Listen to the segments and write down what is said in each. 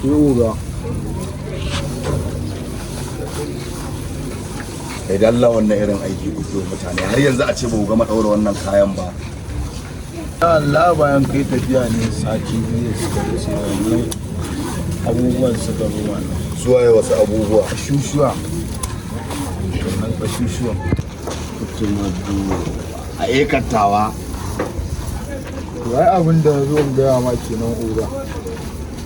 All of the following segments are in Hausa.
Yoga. Kai da Allah, wannan irin aiki kuke wa mutane, har yanzu a ce ba ku gama ɗaura wannan kayan ba? Allah, bayan kai tafiya ne sati 2 da suka wuce, wannan abubuwan suka zo mana. Suwaye wasu abubuwa? Kashushuwa. Wannan kashushuwan. A ekantawa. To ai abin da zo in gaya ma kenan, oga.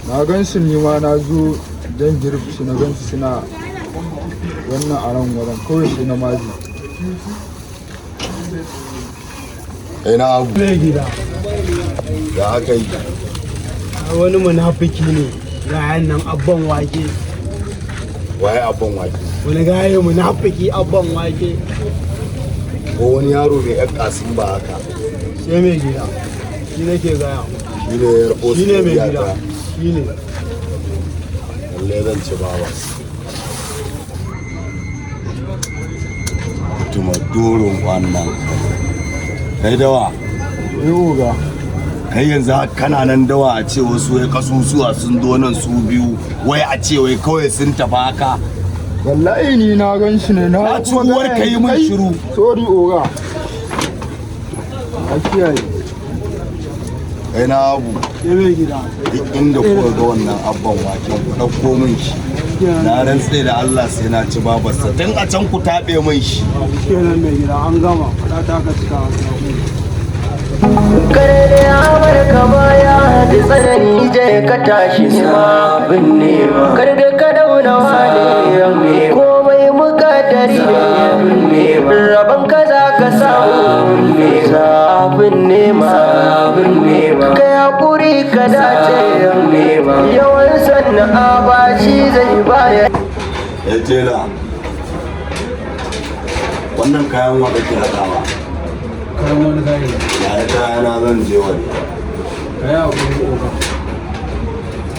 Na gan su, ni ma na zo don girbi su, na gan su suna wannan a ran wurin, kawai sai na maji. Kai na abu. Mai gida. Da aka yi? Wani munafiki ne gayan nan, abban wake. Waye abban wake? Wani gaye munafiki, abban wake. Ko wani yaro mai yan kasin ba haka? Sai mai gida, shi nake gaya. Shi ne ya rabo? Shi ne mai gida, shi ne. Lalle zan ci bawa tuma doron wannan. Kai dawa. Yoga. Kai, yanzu haka kana nan dawa, a ce wasu wai kasusuwa sun zo nan su biyu, wai a ce wai kawai sun tafi haka. Wallahi ni na gan shi ne na Na ci kuma uwar gaya ka, yi min kai. shiru. Sorry oga. A kiyaye. Kai na abu. Sai mai gida. Duk inda kuka ga wannan abban waken, ku ɗauko min shi. Na rantse da Allah sai na ci babarsa. Tun a can ku taɓe min shi. Kenan mai gida, an gama, faɗa ta ka cika. Kare da ya barka baya da tsanani, je ka tashi sabin nema. Kar da ka dauna wane, komai mukaddari ne, rabon ka za ka samu sabin nema. Kai hakuri ka dace, yawan sana'a ba shi zai baya. Ya tela, wannan kayan wa kake haɗawa? Kayan wani gaye. Ya yi kayana, zan je wani. Ka yi haƙuri oga,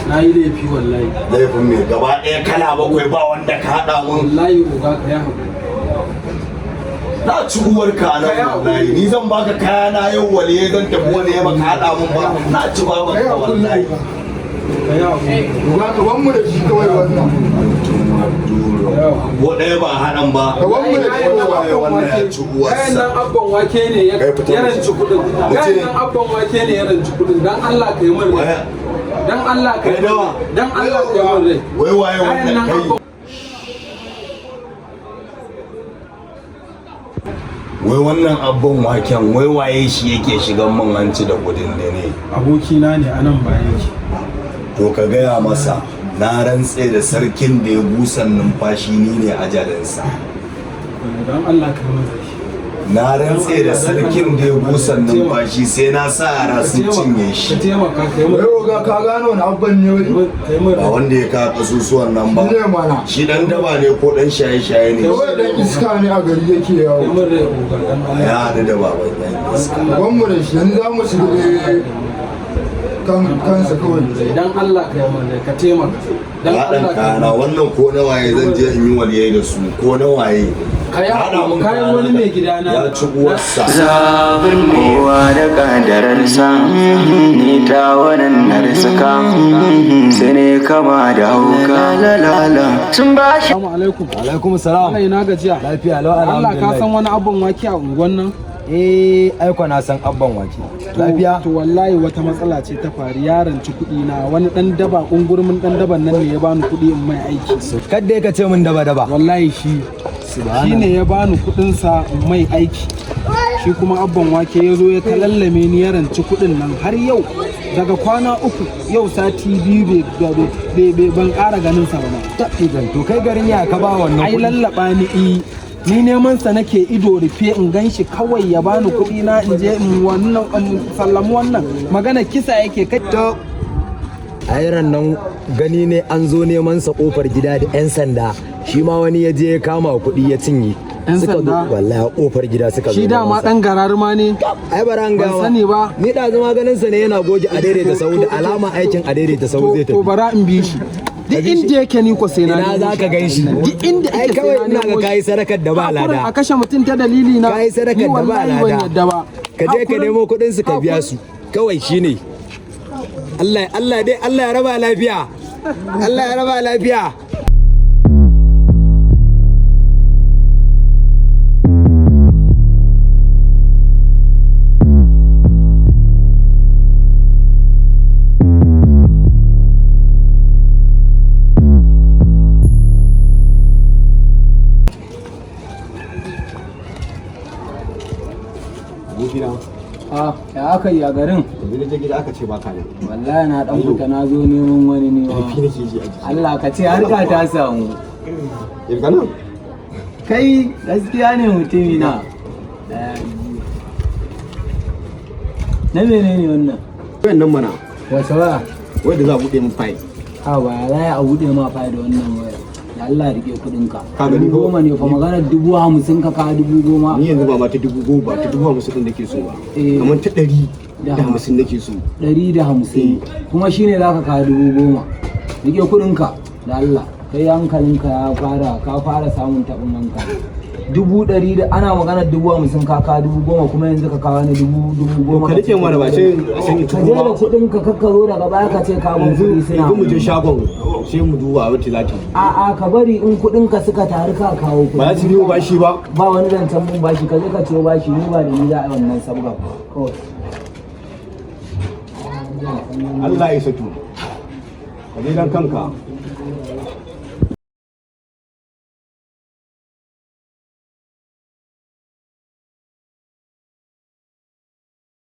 na yi laifi wallahi. Laifin mai? Gaba ɗaya kala bakwai ba wanda ka haɗa mun. Wallahi oga, ka yi haƙuri. Na ci uwarka a nan wallahi. Ni zan baka kayana yau, wale zan tafi wani ya baka haɗa mun ba, na ci babarka wallahi. Ka yi haƙuri. Oga, ka ban mu da shi kawai wannan. Ko ɗaya ba haɗan ba. Ka ban mu da shi oga. Waye wannan? Ya ci Kayan uwarsa. nan abban wake ne ya Kai, fita ya mu ranci kudin. Mutum Kayan ne. nan abban wake ne ya ranci kudin. Dan Allah ka yi min rai. Waye? Dan Allah ka yi Kai min dawa. rai. Dan Allah ka yi min rai. Wai waye Kayan wannan? nan Kai. Wai wannan abban waken, wai waye shi yake shigan man hanci da kudin da ne? Abokina ne, anan ba yake. To ka gaya masa, na rantse da sarkin da ya busan numfashi, ni ne ajalinsa. Dan Allah ka yi min rai. Na rantse da sarkin da ya busan numfashi, sai na sa yara sun cinye Ka shi. taimaka ka yi min Wai oga, ka gano wani abban ne wai? Ka yi min Ba rai. wanda ya kawo kasusuwan nan ba? Shi ne mana. Shi dan daba ne ko dan shaye-shaye ne? Kawai dan iska ne, a gari yake Ka yi yawo. min rai oga, dan Allah. Ya haɗu da baban yan iska. Ka ban mu da shi, yanzu za mu shiga kan kansa kawai. Dan Allah ka yi min rai, ka taimaka. Dan Haɗin Allah ka yi kayana wannan ko na waye? Zan je in yi waliyai da su ko na waye? Ka yi Haɗa mun kayan kayana. Wani mai gidana. Ya ci uwarsa. Zafin kowa da kadararsa, ni ta wannan na suka sai ne kama da hauka sun ba shi. Assalamu alaikum. Alaikum salam. Allah, ina gajiya? Lafiya lau, Allah, ka alhamdulillah. san wani abban wake a unguwan nan? Eh, aiko na san abban wake. Lafiya? To wallahi wata matsala ce ta faru, ya ranci kuɗi na, wani dan daba, kungurmin dan daban nan ne ya bani kuɗi in mai aiki. Kadda ka ce min daba daba. Wallahi shi ne ya bani kuɗin sa in mai aiki. Shi kuma Abban Wake ya zo ya kalallame ni, ya ranci kuɗin nan. Har yau daga kwana 3, yau sati 2, ban ƙara ganin sa ba ma. Tafi to kai garin ya ka ba wannan Ai kuɗi? Lallaba ni i ni neman sa nake ido rufe in gan shi kawai ya bani kuɗi na in je in wannan in sallamu wannan magana. Kisa yake kai. To ai ran nan gani ne an zo neman sa kofar gida da 'yan sanda. Shi ma wani ya je ya kama kuɗi ya cinye. 'Yan Suka zo sanda? wallahi kofar gida suka zo Shi dama neman sa. dan gararma ne. Ai bara an Ban gawa sani ba. Ni da zama ganin sa ne yana goge a daidaita sau, da alama aikin a daidaita sau zai To tafi. bara in bi shi duk inda yake, ni ko sai na Ina nemo za ka gan shi? Duk inda Ai yake kawai sai na ina ga nemo shi. kayi sadakar da ba Hakurin lada. a kashe mutum ta dalili na, Kayi sadakar ni da ba wallahi ban lada. yadda ba. Ka je ka nemo kuɗin su ka biya su kawai, shine. Allah Allah dai, Allah ya raba lafiya, Allah ya raba lafiya. Abokina. Ah, ya aka yi a garin? Yanzu na je gida aka ce baka nan. Wallahi na dan fita, na zo neman wani ne. Ƙarfi nake ji a jiki. Allah ka ce harka ta samu. Yanzu nan. Kai gaskiya ne mutumi na. Daya, biyu. Na menene wannan? Wayan nan mana. Wace waya? Wanda za a buɗe min fayil. Ha ba za a buɗe ma fa da wannan waya. Da Allah rike kuɗin ka. Ka gani Dubu ko? goma ne fa maganar 50,000 ka ka 10,000. Ni yanzu ba ma ta 10,000 ba, ta 50,000 ɗin nake so ba. Eh. Kamar ta 150 nake so. 150 kuma shine za ka kawo 10,000. Rike kuɗinka da Allah. Kai hankalinka ya fara, ka fara samun taɓin hankali. 100,000 da ana maganar 50,000 ka kawo 10,000, kuma yanzu ka kawo ni 10,000. Ka rike mana ba sai sai in Ka tuko je da ba. kuɗinka, kakka zo daga baya ka ce ka ban Yanzu kuɗi suna. yanzu mu je shagon sai mu duba wacce za ta yi. A'a, ka bari in kuɗinka suka taru ka kawo kuɗi. Ba za su biyo bashi ba. Ba wani zancen mun bashi, ka je ka ciyo bashi, ni ba da ni za a yi wannan sabga ba kawai. Allah ya sato. Ka je dan kanka.